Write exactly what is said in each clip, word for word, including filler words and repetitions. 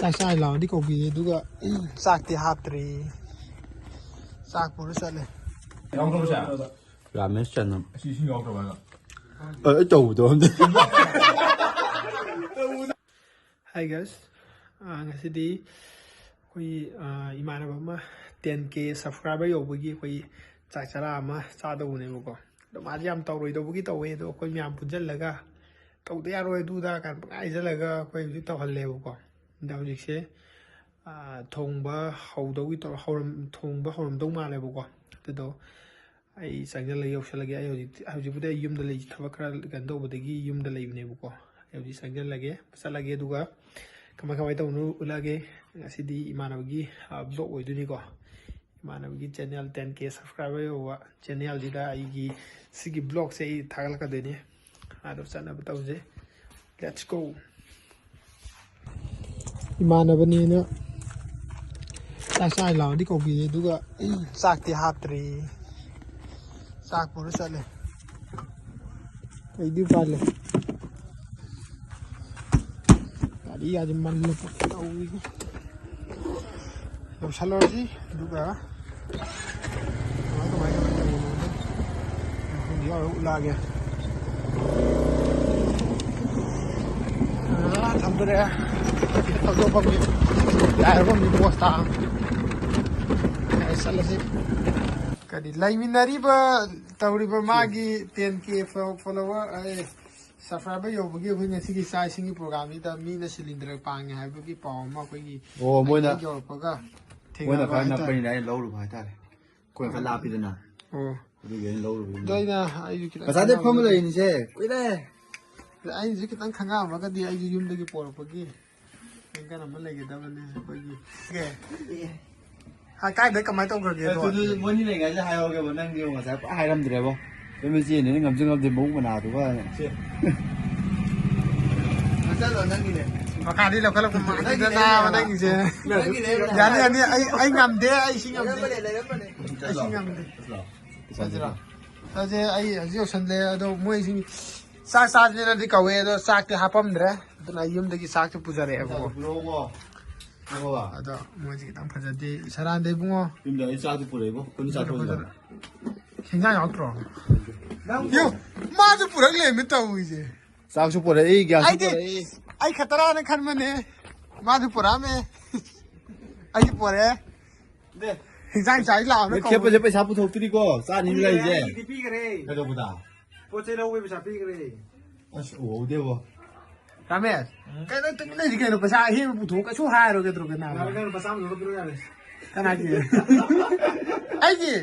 ꯆꯥꯛ ꯆꯥꯏ ꯂꯥꯎꯗꯤ ꯀꯧꯕꯤꯔꯦ, ꯑꯗꯨꯒ ꯆꯥꯛꯇꯤ ꯍꯥꯞꯇ꯭ꯔꯤ꯫ ꯆꯥꯛ ꯄꯨꯔ ꯆꯠꯂꯦ꯫ ꯌꯥꯎꯗ꯭ꯔꯕꯁꯦ? ꯔꯥꯃꯦꯁ ꯆꯅꯝ꯫ ꯑꯁꯤ ꯏꯁꯤꯡ ꯌꯥꯎꯗ꯭ꯔꯕ ꯍꯥꯏꯅ? ꯑꯩ ꯇꯧꯕꯗꯣ ꯑꯝꯇ꯫ Hi guys, ꯑꯥ, ꯉꯁꯤꯗꯤ ꯑꯩꯈꯣꯏꯒꯤ, ꯑꯥ, ꯏꯃꯥꯟꯅꯕ ꯑꯃ ten K subscriber ꯌꯧꯕꯒꯤ ꯑꯩꯈꯣꯏꯒꯤ ꯆꯥꯛ ꯆꯔꯥ ꯑꯃ ꯆꯥꯗꯧꯕꯅꯦꯕꯀꯣ꯫ ꯑꯗꯣ ꯃꯥꯁꯦ ꯌꯥꯝ ꯇꯧꯔꯣꯏꯗꯧꯕꯒꯤ ꯇꯧꯋꯦ, ꯑꯗꯣ ꯑꯩꯈꯣꯏ ꯃꯌꯥꯝ ꯄꯨꯟꯁꯤꯜꯂꯒ ꯇꯧꯗ ꯌꯥꯔꯣꯏ ꯑꯗꯨꯗ ꯀꯥꯏꯅ ꯄꯪꯍꯥꯏ ꯍꯥꯏꯖꯜꯂꯒ ꯑꯩꯈꯣꯏ ꯍꯧꯖꯤꯛ ꯇꯧꯍꯜꯂꯦꯕꯀꯣ꯫ ꯑꯗ ꯍꯧꯖꯤꯛꯁꯦ, ꯑꯥ, ꯊꯣꯡꯕ ꯍꯧꯗꯧꯒꯤ ꯇꯧ-, ꯍꯧꯔꯝ-, ꯊꯣꯡꯕ ꯍꯧꯔꯝꯗꯧ ꯃꯥꯜꯂꯦꯕꯀꯣ꯫ ꯑꯗꯨꯗꯣ ꯑꯩ ꯆꯪꯁꯤꯜꯂꯒ ꯌꯧꯁꯜꯂꯒꯦ꯫ ꯑꯩ ꯍꯧꯖꯤꯛ, ꯍꯧꯖꯤꯛꯄꯨꯗꯤ ꯑꯩ ꯌꯨꯝꯗ ꯂꯩ, ꯊꯕꯛ ꯈꯔ ꯀꯩꯅꯣ ꯇꯧꯕꯗꯒꯤ ꯌꯨꯝꯗ ꯂꯩꯕꯅꯦꯕꯀꯣ꯫ ꯑꯩ ꯍꯧꯖꯤꯛ ꯆꯪꯁꯤꯜꯂꯒꯦ, ꯆꯠꯂꯒꯦ, ꯑꯗꯨꯒ ꯀꯃꯥꯏ ꯀꯃꯥꯏ ꯇꯧꯕꯅꯣ ꯎꯠꯂꯛꯑꯒꯦ꯫ ꯉꯁꯤꯗꯤ ꯏꯃꯥꯟꯅꯕꯒꯤ, ꯑ, vlog ꯑꯣꯏꯗꯣꯏꯅꯤꯀꯣ꯫ ꯏꯃꯥꯟꯅꯕꯒꯤ channel ten K subscriber ꯌꯧꯕ channelꯁꯤꯗ ꯑꯩꯒꯤ ꯁꯤꯒꯤ vlogꯁꯦ ꯑꯩ ꯊꯥꯒꯠꯂꯛꯀꯗꯣꯏꯅꯦ꯫ ꯑꯗꯣ ꯆꯠꯅꯕ ꯇꯧꯁꯦ꯫ Let's go꯫ ꯏꯃꯥꯟꯅꯕꯅꯦꯅ ꯆꯥꯛ ꯆꯥꯏ ꯂꯥꯎꯗꯤ ꯀꯧꯕꯤꯔꯦ, ꯑꯗꯨꯒ ꯆꯥꯛꯇꯤ ꯍꯥꯞꯇ꯭ꯔꯤ꯫ ꯆꯥꯛ ꯄꯨꯔ ꯆꯠꯂꯦ꯫ ꯀꯩꯗꯤ ꯎꯄꯥꯏ ꯂꯩ꯫ ꯒꯥꯔꯤꯒꯥꯁꯦ ꯃꯜꯂ ꯇꯧꯔꯤꯁꯦ꯫ ꯌꯧꯁꯜꯂꯨꯔꯁꯤ, ꯑꯗꯨꯒ ꯀꯃꯥꯏ ꯀꯃꯥꯏ ꯀꯃꯥꯏ ꯇꯧꯕꯅꯣ ꯃꯐꯝꯗꯤ ꯌꯥꯎꯔ ꯎꯠꯂꯛꯑꯒꯦ꯫ ꯑꯥ, ꯊꯝꯗꯣꯔꯛꯑꯦ꯫ ꯊꯧꯗꯣꯛꯐꯝꯒꯤ ꯇꯥꯏꯌꯔꯐꯝꯒꯤ ꯕꯣꯁꯇꯥ꯫ ꯆꯠꯂꯁꯤ꯫ ꯀꯔꯤ ꯂꯩꯃꯤꯟꯅꯔꯤꯕ, ꯇꯧꯔꯤꯕ ꯃꯥꯒꯤ ten K follower, ꯑꯦ, subscriber ꯌꯧꯕꯒꯤ ꯑꯩꯈꯣꯏ ꯉꯁꯤꯒꯤ ꯆꯥꯛ ꯏꯁꯤꯡꯒꯤ programꯁꯤꯗ ꯃꯤꯅ cylinder ꯄꯥꯡꯉꯦ ꯍꯥꯏꯕꯒꯤ ꯄꯥꯎ ꯑꯃ ꯑꯩꯈꯣꯏꯒꯤ ꯑꯣ, ꯃꯣꯏꯅ, ꯑꯩ ꯌꯧꯔꯛꯄꯒ ꯃꯣꯏꯅ ꯊꯦꯡꯅꯕ ꯈꯔ ꯍꯥꯏꯇꯥꯔꯦ꯫ ꯅꯛꯄꯅꯤꯅ ꯑꯩꯅ ꯂꯧꯔꯨꯕ ꯍꯥꯏꯇꯥꯔꯦ꯫ ꯑꯩꯈꯣꯏꯅ ꯈꯔ ꯂꯥꯞꯄꯤꯗꯅ꯫ ꯑꯣ꯫ ꯑꯗꯨꯒꯤ ꯑꯩꯅ ꯂꯧꯔꯨꯕꯅꯤ꯫ ꯑꯗꯣ ꯑꯩꯅ ꯑꯩꯁꯨ ꯈꯤꯇꯪ ꯉꯁꯥꯏꯗꯩ ꯐꯝꯃ ꯈꯪꯉꯝꯃꯒꯗꯤ ꯂꯩꯔꯤꯅꯤꯁꯦ, ꯀꯨꯏꯔꯦ꯫ ꯑꯩꯅꯁꯨ ꯈꯤꯇꯪ ꯈꯪꯉꯛꯑꯝꯃꯒꯗꯤ ꯑꯩꯁꯨ ꯌꯨꯝꯗꯒꯤ ꯄꯣꯔꯛꯄꯒꯤ ꯀꯩꯅꯣ ꯑꯃ ꯂꯩꯒꯗꯕꯅꯦ ꯑꯩꯈꯣꯏꯒꯤ꯫ ꯑꯦ꯫ ꯍꯥ, ꯀꯥꯏꯗ ꯀꯃꯥꯏꯅ ꯇꯧꯈ꯭ꯔꯒꯦ ꯑꯗꯣ? ꯑꯗꯨ ꯃꯣꯏꯅꯤ ꯂꯩꯉꯩꯗ ꯍꯥꯏꯍꯧꯒꯦꯕ, ꯅꯪꯗꯤ ꯉꯁꯥꯏ ꯄꯨꯔꯥ ꯍꯥꯏꯔꯝꯗ꯭ꯔꯦꯕꯣ꯫ ꯑꯗꯨꯝ ꯆꯦꯟꯗꯦꯅꯦ, ꯉꯝꯁꯨ ꯉꯝꯗꯦ, ꯃꯕꯨꯛ ꯃꯅꯥꯗꯨꯒ꯫ ꯆꯠꯂꯣ, ꯅꯪꯒꯤꯅꯦ꯫ ꯃꯈꯥꯗꯤ ꯂꯧꯈꯠꯂꯛꯄ ꯃꯥꯟꯅꯗꯦꯗ ꯅꯪꯒꯤꯅꯦ, ꯅꯥꯕ ꯅꯪꯒꯤꯅꯦ꯫ ꯅꯪꯒꯤꯁꯦ꯫ ꯅꯪꯒꯤꯅꯦ, ꯅꯪꯒꯤꯅꯦ꯫ ꯌꯥꯅꯤ, ꯌꯥꯅꯤ, ꯑꯩ, ꯑꯩ ꯉꯝꯗꯦ, ꯑꯩ ꯁꯤ ꯉꯝꯗꯦ꯫ ꯂꯩꯔꯝꯕꯅꯦ, ꯂꯩꯔꯝꯕꯅꯦ꯫ ꯑꯩ ꯁꯤ ꯉꯝꯗꯦ꯫ ꯆꯠꯂꯣ꯫ ꯆꯠꯁꯤꯔꯣ? ꯆꯠꯁꯦ, ꯑꯩ ꯍꯧꯖꯤꯛ ꯌꯧꯁꯜꯂꯦ, ꯑꯗꯣ ꯃꯣꯏꯁꯤ ꯆꯥꯛ ꯆꯥꯁꯤꯅꯗꯤ ꯀꯧꯋꯦ, ꯑꯗꯣ ꯆꯥꯛꯇꯤ ꯍꯥꯞꯄꯝꯗ꯭ꯔꯦ꯫ ꯑꯗꯨꯅ ꯑꯩ ꯌꯨꯝꯗꯒꯤ ꯆꯥꯛꯇꯤ ꯄꯨꯖꯔꯛꯑꯦꯕꯀꯣ꯫ ꯄꯨꯔꯛꯑꯣꯀꯣ꯫ ꯈꯪꯉꯕ? ꯑꯗꯣ ꯃꯣꯏꯁꯦ ꯈꯤꯇꯪ ꯐꯖꯗꯦ꯫ ꯁꯔꯥꯟꯗ ꯏꯕꯨꯡꯉꯣ꯫ ꯌꯨꯝꯗ ꯑꯩ ꯆꯥꯛꯇꯤ ꯄꯨꯔꯛꯏꯕꯣ꯫ ꯑꯩꯈꯣꯏꯅ ꯆꯥꯊꯣꯛꯑꯁꯤ ꯂꯥꯛꯑꯣ꯫ ꯍꯤꯟꯖꯥꯡ ꯌꯥꯎꯗ꯭ꯔꯣ? ꯌꯣ, ꯃꯥꯁꯨ ꯄꯨꯔꯛ ꯂꯩꯔꯝꯃꯤ ꯇꯧꯔꯤꯁꯦ꯫ ꯆꯥꯛꯁꯨ ꯄꯨꯔꯛꯏ, ꯒ꯭ꯌꯥꯁꯁꯨ ꯑꯩꯗꯤ ꯄꯨꯔꯛꯏ꯫ ꯑꯩ ꯈꯛꯇꯔꯥꯅ ꯈꯟꯕꯅꯦ꯫ ꯃꯥꯁꯨ ꯄꯨꯔꯛꯑꯝꯃꯦ꯫ ꯑꯩꯁꯨ ꯄꯨꯔꯛꯑꯦ꯫ ꯍꯤꯟꯖꯥꯡ ꯆꯥꯁꯤ ꯂꯥꯛꯑꯣꯅ ꯅꯣꯏ ꯈꯦꯞꯄꯁꯦ ꯀꯧꯕꯅꯦ꯫ ꯄꯩꯁꯥ ꯄꯨꯊꯣꯛꯇ꯭ꯔꯤꯀꯣ꯫ ꯆꯥꯅꯤ ꯂꯩꯁꯦ꯫ ꯑꯩꯒꯤꯗꯤ ꯄꯤꯈꯔꯦ꯫ ꯀꯩꯗꯧꯕꯗ? ꯄꯣꯠ ꯆꯩ ꯂꯧꯕꯒꯤ ꯄꯩꯁꯥ ꯄꯤꯈꯔꯦ꯫ ꯑꯁ, ꯎꯍꯧꯗꯦꯕꯣ꯫ ꯔꯥꯃꯦꯁ, ꯀꯩꯅꯣ ꯇꯨꯃꯤꯟ ꯂꯩꯁꯤ ꯀꯩꯅꯣ? ꯄꯩꯁꯥ ꯑꯍꯦꯟꯕ ꯄꯨꯊꯣꯛ ꯀꯩꯁꯨ ꯍꯥꯏꯔꯣꯏ ꯀꯩꯗꯧꯔꯒꯦ ꯅꯪ? ꯌꯥꯔꯦ ꯀꯩꯅꯣ, ꯂꯨꯄꯥ ꯆꯥꯝꯃ ꯂꯧꯔ ꯄꯤꯔꯣ ꯌꯥꯔꯦ꯫ ꯀꯅꯥꯒꯤ? ꯑꯩꯒꯤ?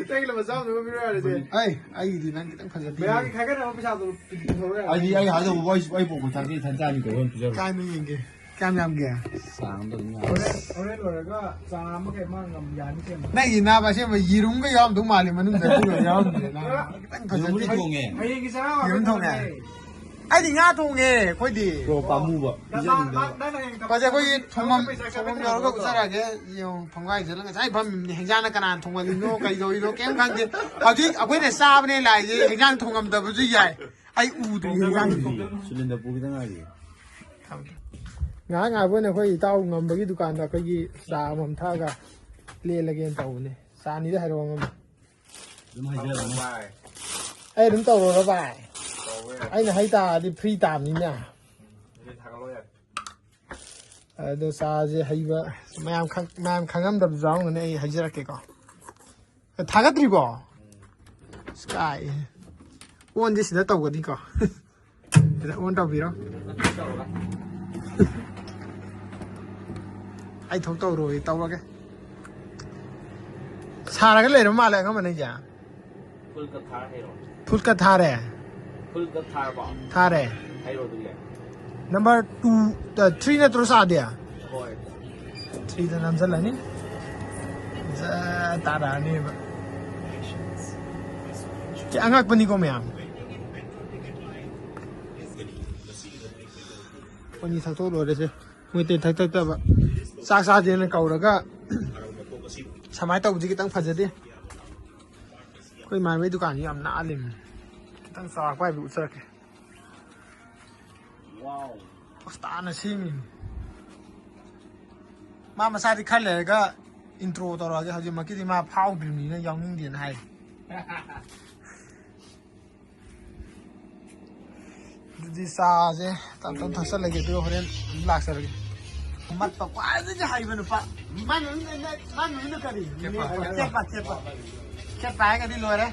ꯅꯪꯒꯤ ꯂꯨꯄꯥ ꯆꯥꯝꯃ ꯂꯧꯔ ꯄꯤꯔꯣ ꯌꯥꯔꯦ ꯁꯦ꯫ ꯑꯩ, ꯑꯩꯒꯤꯗꯤ ꯅꯪ ꯈꯤꯇꯪ ꯐꯖꯕꯤ꯫ ꯃꯌꯥꯝꯒꯤ ꯈꯥꯏꯒꯠꯅꯕ ꯄꯩꯁꯥꯗꯣ ꯄꯤꯊꯣꯛꯑꯣ ꯌꯥꯔꯦ꯫ ꯑꯩꯗꯤ ꯑꯩ ꯍꯥꯏꯗꯧꯕ ꯑꯩ ꯑꯩ ꯄꯣꯛꯄ ꯊꯥꯡꯒꯩ ꯊꯟ ꯆꯥꯅꯤ ꯀꯩꯅꯣ ꯄꯤꯖꯔꯣ꯫ ꯀꯥꯏꯅ ꯌꯦꯡꯒꯦ? ꯀꯌꯥꯝ ꯌꯥꯝꯒꯦ? ꯆꯥꯡꯗ ꯑꯗꯨꯝ ꯌꯥꯔꯦ꯫ ꯍꯣꯔꯦꯟ ꯍꯣꯔꯦꯟ ꯂꯣꯏꯔꯒ ꯆꯥ ꯑꯃ ꯀꯩ ꯑꯃ ꯉꯝ ꯌꯥꯅꯤ ꯀꯩꯅꯣ꯫ ꯅꯪꯒꯤ ꯅꯥꯕ ꯑꯁꯦꯡꯕ ꯌꯦꯔꯨꯝꯒ ꯌꯥꯎꯔꯝꯗꯧ ꯃꯥꯜꯂꯦ ꯃꯅꯨꯡꯗ, ꯑꯗꯨꯒ ꯌꯥꯎꯔꯝꯗ꯭ꯔꯦ ꯅꯪ꯫ ꯈꯤꯇꯪ ꯌꯦꯔꯨꯝꯕꯨꯗꯤ ꯐꯖꯗꯦ꯫ ꯊꯣꯡꯉꯦ꯫ ꯍꯌꯦꯡꯒꯤ ꯆꯔꯥ ꯋꯥꯟꯕꯩ ꯌꯦꯔꯨꯝ ꯊꯣꯡꯉꯦ꯫ ꯈꯣꯠꯄꯅꯦ꯫ ꯑꯩꯗꯤ ꯉꯥ ꯊꯣꯡꯉꯦ ꯑꯩꯈꯣꯏꯗꯤ꯫ ꯕ꯭ꯔꯣ ꯄꯥꯝꯃꯨꯕ ꯅꯪ ꯄꯤꯖꯅꯤꯡꯗꯕ꯫ ꯅꯪ ꯍꯌꯦꯡ ꯄꯥꯖꯦ ꯑꯩꯈꯣꯏꯒꯤ ꯊꯣꯡꯉꯝ ꯄꯩꯁꯥ ꯊꯣꯡꯉꯝ ꯈꯛꯇ ꯌꯧꯔꯒ ꯊꯝꯃꯒ ꯎꯠꯆꯔꯛꯑꯒꯦ꯫ ꯌꯦꯡꯉꯣ ꯊꯣꯡꯒꯥꯏꯁꯤꯜꯂꯒ ꯉꯁꯥꯏ ꯐꯝꯃꯤꯕꯅꯤ꯫ ꯍꯤꯟꯖꯥꯡꯅ ꯀꯅꯥꯅ ꯊꯣꯡꯍꯜꯂꯤꯅꯣ ꯀꯩꯗꯧꯔꯤꯅꯣ ꯀꯩꯝ ꯈꯪꯗꯦ꯫ ꯍꯧꯖꯤꯛ ꯑꯩꯈꯣꯏꯅ ꯆꯥꯕꯅꯦ ꯂꯥꯛꯏꯁꯦ, ꯍꯤꯟꯖꯥꯡ ꯊꯣꯡꯉꯝꯗꯕꯁꯨ ꯌꯥꯏ꯫ ꯑꯩ ꯎꯗ꯭ꯔꯤ ꯍꯤꯟꯖꯥꯡꯗꯨꯗꯤ꯫ ꯁꯨꯂꯤꯟꯗ ꯄꯨꯈꯤꯗ ꯉꯥꯏꯔꯤ꯫ ꯉꯥꯏꯍꯥꯛ ꯉꯥꯏꯕ ꯑꯣꯏꯅ ꯑꯩꯈꯣꯏ ꯏꯇꯥꯎ ꯉꯝꯕꯒꯤ ꯗꯨꯀꯥꯟꯗ ꯑꯩꯈꯣꯏꯒꯤ ꯆꯥ ꯑꯃꯃꯝ ꯊꯛꯑꯒ ꯂꯦꯜꯂꯒꯦꯅ ꯇꯧꯕꯅꯦ꯫ ꯆꯥ ꯑꯅꯤꯗ ꯍꯥꯏꯔꯛꯑꯣ ꯉꯝꯕ꯫ ꯑꯗꯨꯝ ꯍꯥꯏꯖꯔꯅꯤ꯫ ꯑꯩ ꯑꯗꯨꯝ ꯇꯧꯔꯣꯔꯣ ꯚꯥꯏ? ꯑꯩꯅ ꯍꯩ ꯇꯥꯔꯗꯤ ꯐ꯭ꯔꯤ ꯇꯥꯕꯅꯤꯅ꯫ ꯑꯗꯣ ꯆꯥꯁꯦ ꯍꯩꯕ ꯃꯌꯥꯝ ꯈꯪ-, ꯃꯌꯥꯝ ꯈꯪꯉꯝꯗꯕꯁꯨ ꯌꯥꯎꯔꯝꯒꯅꯤ, ꯑꯩ ꯍꯥꯏꯖꯔꯛꯀꯦꯀꯣ꯫ ꯊꯥꯒꯠꯇ꯭ꯔꯤꯕꯣ? ꯑꯁ, ꯀꯥꯏ꯫ ꯑꯣꯟꯗꯤ ꯁꯤꯗ ꯇꯧꯒꯅꯤꯀꯣ꯫ ꯁꯤꯗ ꯑꯣꯟ ꯇꯧꯕꯤꯔꯣ꯫ ꯑꯩ ꯊꯣꯛ ꯇꯧꯔꯣꯏ, ꯇꯧꯔꯒꯦ꯫ ꯁꯥꯔꯒ ꯂꯩꯔꯕ ꯃꯥꯜꯂꯦ ꯑꯉꯝꯕꯅ ꯑꯩꯁꯦ꯫ ꯐꯨꯜ ꯀꯞ ꯊꯥꯔ ꯍꯩꯔꯣ? ꯐꯨꯜ ꯀꯞ ꯊꯥꯔꯦ꯫ ꯐꯨꯜ ꯀꯞ ꯊꯥꯔꯕꯣ? ꯊꯥꯔꯦ꯫ ꯍꯩꯔꯣ ꯑꯗꯨꯗꯤ? ꯅꯝꯕꯔ ꯇꯨ, ꯊ꯭ꯔꯤ ꯅꯠꯇ꯭ꯔꯣ ꯁꯥꯗꯤ? ꯍꯣꯏ꯫ ꯊ꯭ꯔꯤꯗ ꯅꯝꯁꯤꯜꯂꯅꯤ꯫ ꯖ, ꯇꯥꯔꯛꯑꯅꯦꯕ꯫ ꯀꯌꯥ ꯑꯉꯛꯄꯅꯤꯀꯣ ꯃꯌꯥꯝ꯫ ꯑꯩꯈꯣꯏꯅꯤ ꯊꯛꯇꯣꯛ ꯂꯣꯏꯔꯁꯦ꯫ ꯃꯣꯏ ꯑꯇꯩ ꯊꯛ ꯊꯛꯇꯕ꯫ ꯆꯥꯛ ꯆꯥꯁꯦꯅ ꯀꯧꯔꯒ ꯁꯨꯃꯥꯏꯅ ꯇꯧꯕꯁꯤ ꯈꯤꯇꯪ ꯐꯖꯗꯦ꯫ ꯑꯩꯈꯣꯏ ꯏꯃꯥꯟꯅꯕꯒꯤ ꯗꯨꯀꯥꯟꯁꯤ ꯌꯥꯝ ꯅꯥꯜꯂꯤꯝꯅꯤ꯫ ꯈꯤꯇꯪ ꯆꯥꯎꯔꯛꯄ ꯍꯥꯏꯕꯗꯨ ꯎꯠꯆꯔꯛꯀꯦ꯫ ꯑꯁ, ꯇꯥꯅ ꯁꯦꯝꯃꯤꯅꯤ꯫ ꯃꯥ ꯃꯁꯥꯗꯤ ꯈꯔ ꯂꯩꯔꯒ intro ꯇꯧꯔꯛꯑꯒꯦ꯫ ꯍꯧꯖꯤꯛꯃꯛꯀꯤꯗꯤ ꯃꯥ ꯐꯥꯎꯗ꯭ꯔꯤꯕꯅꯤꯅ ꯌꯥꯎꯅꯤꯡꯗꯦꯅ ꯍꯥꯏ꯫ ꯑꯗꯨꯗꯤ ꯆꯥꯁꯦ ꯇꯞ ꯇꯞ ꯊꯛꯆꯜꯂꯒꯦ, ꯑꯗꯨꯒ ꯍꯣꯔꯦꯟ ꯑꯗꯨꯝ ꯂꯥꯛꯆꯔꯒꯦ꯫ ꯃꯠꯄ ꯈ꯭ꯋꯥꯏꯗꯒꯤ ꯍꯩꯕ ꯅꯨꯄꯥ꯫ ꯃꯥꯏ ꯃꯃꯤꯡ, ꯃꯥꯏ ꯃꯃꯤꯡꯅ ꯀꯔꯤ? ꯆꯦꯠꯄ꯫ ꯆꯦꯠꯄ, ꯆꯦꯠꯄ꯫ ꯆꯦꯠꯄ ꯍꯥꯏꯔꯒꯗꯤ ꯂꯣꯏꯔꯦ꯫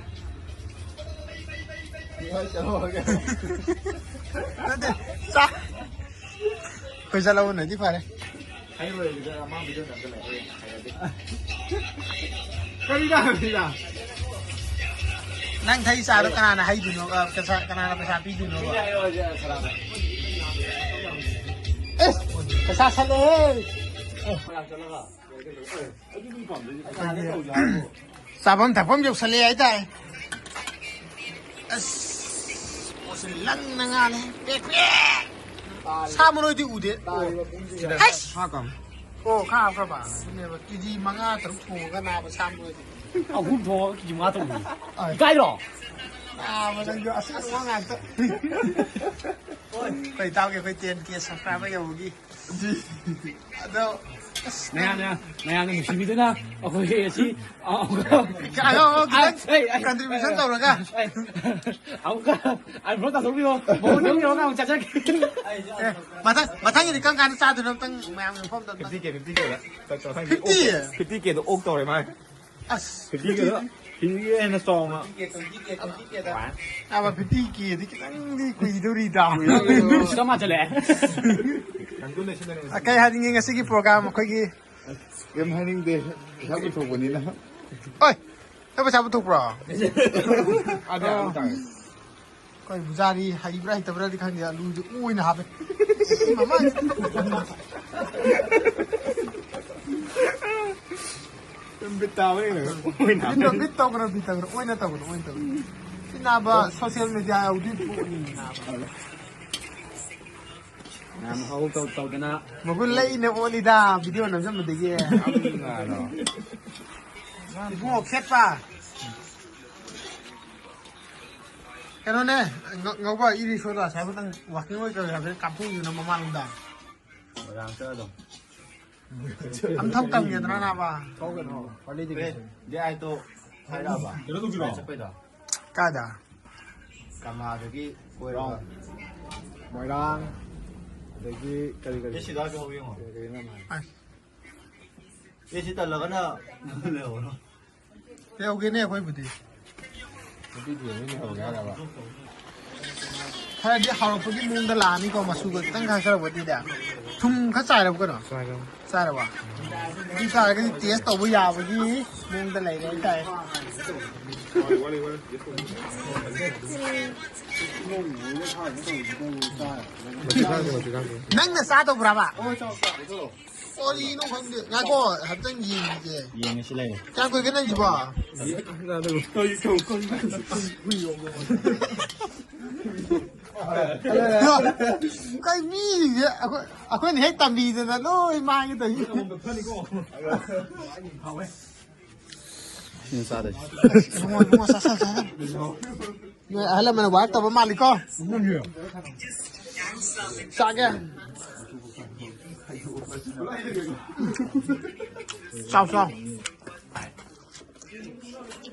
ꯅꯠꯇꯦ, ꯆꯥ-, ꯑꯩꯈꯣꯏ ꯆꯠꯂꯧꯕꯅꯗꯤ ꯐꯔꯦ꯫ ꯍꯩꯔꯣꯏꯕꯗ ꯃꯥ video ꯅꯝꯖꯜꯂꯛꯑꯦ, ꯍꯩꯔꯗꯤ꯫ ꯀꯔꯤꯅꯣ ꯍꯥꯏꯕꯅꯤꯗ? ꯅꯪ ꯊꯛꯏ ꯆꯥꯗꯣ ꯀꯅꯥꯅ ꯍꯩꯗꯣꯏꯅꯣꯕ? ꯄꯩꯁꯥ, ꯀꯅꯥꯅ ꯄꯩꯁꯥ ꯄꯤꯗꯣꯏꯅꯣꯕ? ꯃꯤ ꯍꯥꯏꯔꯛꯑꯣꯁꯦ, ꯁꯔꯥꯗ꯫ ꯑꯦ, ꯄꯩꯁꯥ ꯁꯠꯂꯦꯍꯦ꯫ ꯃꯌꯥꯝ ꯆꯠꯂꯒ꯫ ꯑꯗꯨꯗꯤ ꯄꯥꯝꯖꯩ꯫ ꯆꯥꯐꯝ ꯊꯛꯐꯝ ꯌꯧꯁꯜꯂꯦ ꯍꯥꯏꯇꯥꯔꯦ꯫ ꯑꯁ, ꯄꯣꯠꯁꯦ ꯂꯪꯅ ꯉꯥꯜꯂꯦ꯫ ꯄꯦꯛ ꯄꯦꯛ꯫ ꯁꯥ ꯃꯔꯣꯏꯗꯤ ꯎꯗꯦ꯫ ꯇꯥꯔꯤꯕ ꯄꯨꯡꯁꯤꯒ꯫ ꯍꯩꯁ! ꯍꯥꯞꯈ꯭ꯔꯕ? ꯑꯣ, ꯈꯔ ꯍꯥꯞꯈ꯭ꯔꯕ? ꯑꯗꯨꯅꯦꯕ, ꯀꯦ ꯖꯤ ꯃꯉꯥ ꯇꯔꯨꯛ ꯊꯣꯡꯉꯒ ꯅꯥꯕ ꯁꯥ ꯃꯔꯣꯏꯗꯤ꯫ ꯑꯍꯨꯝ ꯊꯣꯡꯉꯒ ꯀꯦ ꯖꯤ ꯃꯉꯥ ꯇꯔꯨꯛ꯫ ꯑꯥ꯫ ꯏꯀꯥꯏꯗ꯭ꯔꯣ? ꯅꯥꯕ ꯅꯪꯁꯨ ꯑꯁꯦꯡꯕ ꯉꯥꯛꯇ꯫ ꯑꯩꯈꯣꯏ ꯏꯇꯥꯎꯒꯤ ꯑꯩꯈꯣꯏ ten K subscriber ꯌꯧꯕꯒꯤ꯫ ꯑꯗꯣ, ꯑꯁ, ꯃꯌꯥꯝꯅ, ꯃꯌꯥꯝꯅ ꯅꯨꯡꯁꯤꯕꯤꯗꯨꯅ ꯑꯩꯈꯣꯏ ꯑꯁꯤ ꯑꯃꯨꯛꯀ ꯑꯗꯣ ꯑꯃꯨꯛ ꯈꯤꯇꯪ ꯑꯩ, ꯑꯩ, contribution ꯇꯧꯔꯒ꯫ ꯑꯩ, ꯑꯃꯨꯛꯀ unfollow ꯇꯥꯊꯣꯛꯄꯤꯔꯣ꯫ ꯃꯉꯣꯟꯗ ꯑꯃꯨꯛ ꯌꯧꯔꯒ ꯑꯃꯨꯛ ꯆꯠꯆꯒꯦ꯫ ꯑꯦ, ꯃꯊꯪ, ꯃꯊꯪꯒꯤꯗꯤ ꯀꯔꯝ ꯀꯥꯟꯗ ꯆꯥꯗꯣꯏꯅꯣ? ꯑꯝꯇꯪ ꯃꯌꯥꯝꯒꯤ ꯃꯐꯝꯗ ꯑꯝꯇꯪ꯫ Fifty K, fifty K ꯗ꯫ Fifty? Fifty K ꯗ ꯑꯣꯛ ꯇꯧꯔꯦ ꯃꯥ꯫ ꯑꯁ, fifty K ꯗ, fifty K ꯍꯦꯟꯅ ꯆꯥꯎꯅ꯫ ꯑꯕ, fifty K ꯗꯤ ꯈꯤꯇꯪꯗꯤ ꯀꯨꯏꯗꯧꯔꯤꯗ꯫ ꯆꯞ ꯃꯥꯟꯅꯁꯤꯜꯂꯛꯑꯦ꯫ ꯑ, ꯀꯩ ꯍꯥꯏꯅꯤꯡꯉꯤ ꯉꯁꯤꯒꯤ program ꯑꯩꯈꯣꯏꯒꯤ? ꯀꯩꯝ ꯍꯥꯏꯅꯤꯡꯗꯦ, ꯄꯩꯁꯥ ꯄꯨꯊꯣꯛꯄꯅꯤꯅ꯫ ꯑꯣꯏ, ꯅꯪ ꯄꯩꯁꯥ ꯄꯨꯊꯣꯛꯄ꯭ꯔꯣ? ꯑꯗ ꯑꯣ꯫ ꯑꯩꯈꯣꯏ ꯕꯨꯖꯥꯔꯤ ꯍꯩꯕ꯭ꯔꯥ ꯍꯩꯇꯕ꯭ꯔꯥꯗꯤ ꯈꯪꯗꯦ, ꯑꯂꯨꯗꯨ ꯑꯣꯏꯅ ꯍꯥꯞꯄꯦ꯫ ꯁꯤ ꯃꯃꯥꯡ-, ꯕꯤꯠ ꯇꯥꯕꯅꯤꯅ ꯑꯣꯏꯅ ꯍꯥꯞꯄꯦ꯫ ꯕꯤꯠ ꯇꯧ-, ꯕꯤꯠ ꯇꯧꯒꯅꯨ, ꯕꯤꯠ ꯇꯧꯒꯅꯨ, ꯑꯣꯏꯅ ꯇꯧꯒꯅꯨ, ꯑꯣꯏꯅ ꯇꯧꯒꯅꯨ꯫ ꯁꯤ ꯅꯥꯕ social media ꯌꯥꯎꯗꯤ ꯄꯣꯛꯅꯤ ꯅꯥꯕ꯫ ꯃꯌꯥꯝ ꯍꯧ ꯇꯧ ꯇꯧꯗꯅ꯫ ꯃꯒꯨꯟ ꯂꯩꯅ ꯑꯣꯜꯂꯤꯗ video ꯅꯝꯖꯟꯕꯗꯒꯤ꯫ ꯏꯕꯨꯡꯉꯣ ꯈꯦꯠꯄ꯫ ꯀꯩꯅꯣꯅꯦ, ꯉ-, ꯉꯧꯕ ꯏꯔꯤ ꯁꯣꯗ ꯁꯥꯏꯕ ꯅꯪ ꯋꯥꯀꯤꯡ ꯑꯣꯏ ꯀꯩ ꯍꯥꯏꯕ ꯀꯥꯞꯊꯣꯛꯏꯗꯨꯅ ꯃꯃꯥꯡꯗ꯫ ꯃꯣꯏꯔꯥꯡ ꯆꯠꯂꯗꯧ꯫ ꯑꯝꯊꯧ ꯇꯝꯒꯦꯗꯅ ꯅꯥꯕ꯫ ꯊꯧ ꯀꯩꯅꯣ, ꯍꯣꯂꯤꯗꯦ ꯑꯦ, ꯀꯩꯁꯨ꯫ ꯗꯦ ꯑꯥꯏꯇꯣ ꯍꯥꯏꯔꯛꯑꯕ? ꯀꯩꯅꯣ ꯇꯧꯁꯤꯔꯣ? ꯆꯠꯄꯩꯗꯣ? ꯀꯥꯏꯗ? ꯀꯪꯂꯥꯗꯒꯤ ꯀꯣꯏꯔꯒ꯫ ꯃꯣꯏꯔꯥꯡ, ꯑꯗꯒꯤ ꯀꯔꯤ ꯀꯔꯤ? ꯑꯦ, ꯁꯤꯗ ꯍꯥꯏꯐꯦꯠ ꯍꯧꯕ ꯌꯦꯡꯉꯣ꯫ ꯀꯔꯤ ꯀꯔꯤꯅꯣ ꯃꯥ? ꯑꯁ꯫ ꯑꯦ, ꯁꯤ ꯇꯜꯂꯒꯅ ꯂꯩꯍꯧꯔꯣ꯫ ꯂꯩꯍꯧꯒꯦꯅꯦ ꯑꯩꯈꯣꯏꯕꯨꯗꯤ꯫ ꯅꯨꯄꯤ ꯊꯤꯕ ꯃꯤ ꯂꯩꯍꯧꯒꯦ ꯍꯥꯏꯔꯕ? ꯈꯔꯗꯤ ꯍꯥꯎꯔꯛꯄꯒꯤ ꯃꯑꯣꯡꯗ ꯂꯥꯛꯑꯅꯤꯀꯣ, ꯃꯆꯨꯒ ꯈꯤꯇꯪ ꯈꯥꯏꯈꯠꯂꯛꯄꯗꯤꯗ꯫ ꯊꯨꯝ ꯈꯔ ꯆꯥꯏꯔꯕ ꯀꯩꯅꯣ? ꯆꯥꯏꯔꯕ꯫ ꯑꯗꯨ ꯇꯥꯔꯒꯗꯤ ꯇꯦꯁ ꯇꯧꯕ ꯌꯥꯕꯒꯤ ꯃꯑꯣꯡꯗ ꯂꯩꯔꯦ ꯍꯥꯏꯇꯥꯔꯦ꯫ ꯅꯪꯅ ꯆꯥꯗꯧꯕ꯭ꯔꯕ? ꯀꯔꯤꯅꯣ ꯈꯪꯗꯦ꯫ ꯉꯥꯏꯈꯣ, ꯍꯥꯏꯐꯦꯠꯇꯪ ꯌꯦꯡꯒꯤꯒꯦ꯫ ꯌꯦꯡꯉꯁꯤ ꯂꯩꯔꯦ꯫ ꯀꯌꯥꯝ ꯀꯨꯏꯒꯦ ꯅꯪꯁꯤꯕꯣ? ꯀꯩ ꯃꯤꯁꯤꯡꯁꯦ ꯑꯩꯈꯣꯏ, ꯑꯩꯈꯣꯏꯅ ꯍꯦꯛ ꯇꯝꯕꯤꯗꯅ ꯂꯣꯏ ꯃꯥꯡꯒꯦ ꯇꯧꯏ꯫ ꯁꯤꯅ ꯆꯥꯗꯣꯏꯁꯦ꯫ ꯏꯕꯨꯡꯉꯣ, ꯏꯕꯨꯡꯉꯣ, ꯆꯥꯁꯜ, ꯆꯥꯁꯜ꯫ ꯅꯣꯏ ꯑꯍꯜ ꯂꯃꯟꯅ ꯋꯥꯔꯛ ꯇꯧꯕ ꯃꯥꯜꯂꯤꯀꯣ꯫ ꯆꯥꯒꯦ꯫ ꯆꯥꯎ, ꯆꯥꯎ꯫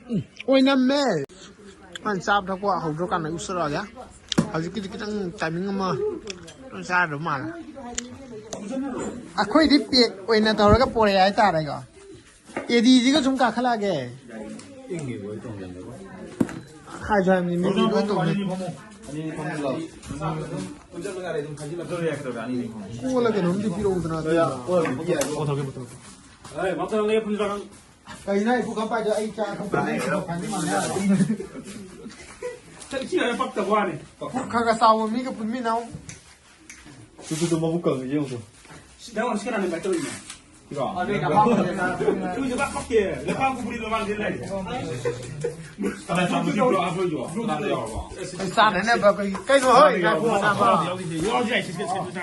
ꯎꯝ, ꯑꯣꯏꯅꯝꯃꯦ꯫ ꯅꯪ ꯆꯥꯕ ꯊꯛꯄ ꯍꯧꯗ꯭ꯔꯀꯥꯟꯗ ꯎꯠꯆꯔꯛꯑꯒꯦ꯫ ꯍꯧꯖꯤꯛꯀꯤꯗꯤ ꯈꯤꯇꯪ ꯇꯥꯏꯃꯤꯡ ꯑꯃ ꯆꯥꯗꯕ ꯃꯥꯜꯂꯦ꯫ ꯑꯩꯈꯣꯏꯗꯤ ꯄꯦꯛ ꯑꯣꯏꯅ ꯇꯧꯔꯒ ꯄꯣꯔꯛꯑꯦ ꯍꯥꯏꯇꯥꯔꯦꯀꯣ꯫ ꯑꯦꯗꯤꯁꯤꯒ ꯁꯨꯝ ꯀꯥꯈꯠꯂꯛꯑꯒꯦ꯫ ꯍꯥꯏꯁꯨ ꯍꯥꯏꯕꯅꯤ, ꯃꯤꯗꯤ ꯂꯣꯏ ꯇꯧꯅꯩ꯫ ꯀꯣꯜꯂ ꯀꯩꯅꯣꯝꯗꯤ ꯄꯤꯔꯛꯎꯗꯅ, ꯑꯗꯨꯒ꯫ ꯀꯩꯅꯣ ꯑꯩ ꯄꯨꯈꯝ ꯄꯥꯏꯗꯣ ꯑꯩ ꯆꯥ ꯊꯛꯄ ꯃꯤ ꯁꯤꯗ ꯐꯪꯗꯤ ꯃꯥꯟꯅ ꯌꯥꯔꯣꯏ꯫ ꯈꯔ ꯈꯔ ꯆꯥꯎꯕ ꯃꯤꯒ ꯄꯨꯟꯃꯤꯟꯅꯧ꯫ ꯇꯨ, ꯇꯨ, ꯇꯨ, ꯃꯕꯨꯛ ꯀꯪꯉꯤꯁꯦ ꯌꯦꯡꯉꯨ ꯇꯨ꯫ ꯁꯤꯗ ꯑꯃꯨꯛ ꯁꯤ ꯀꯅꯥꯅ ꯏꯟꯚꯥꯏꯠ ꯇꯧꯔꯤꯅꯣ? ꯁꯤꯔꯣ? ꯑꯗꯨ ꯑꯩꯅ ꯑꯄꯥꯝꯕ ꯂꯩꯔꯦ꯫ ꯅꯣꯏꯁꯨ ꯄꯥꯛ ꯄꯛꯇꯦ꯫ ꯂꯩꯄꯥꯛ ꯄꯨꯈ꯭ꯔꯤ ꯃꯃꯥꯡꯗ ꯂꯩꯔꯦ꯫ ꯀꯅꯥ ꯆꯥꯃꯨꯛ ꯄꯤꯕ꯭ꯔꯣ? ꯑꯩꯈꯣꯏꯁꯨ ꯀꯅꯥꯗ ꯌꯥꯎꯔꯕꯣ? ꯑꯩ ꯆꯥꯅꯅꯕ ꯑꯩꯈꯣꯏ ꯀꯩꯅꯣ ꯍꯣꯏ ꯉꯥꯏꯈꯣ ꯅꯥꯕ꯫ ꯌꯥꯎꯗꯤ ꯌꯥꯏ, ꯁꯤ, ꯁꯤ, ꯁꯤ, ꯁꯤ, ꯁꯤ꯫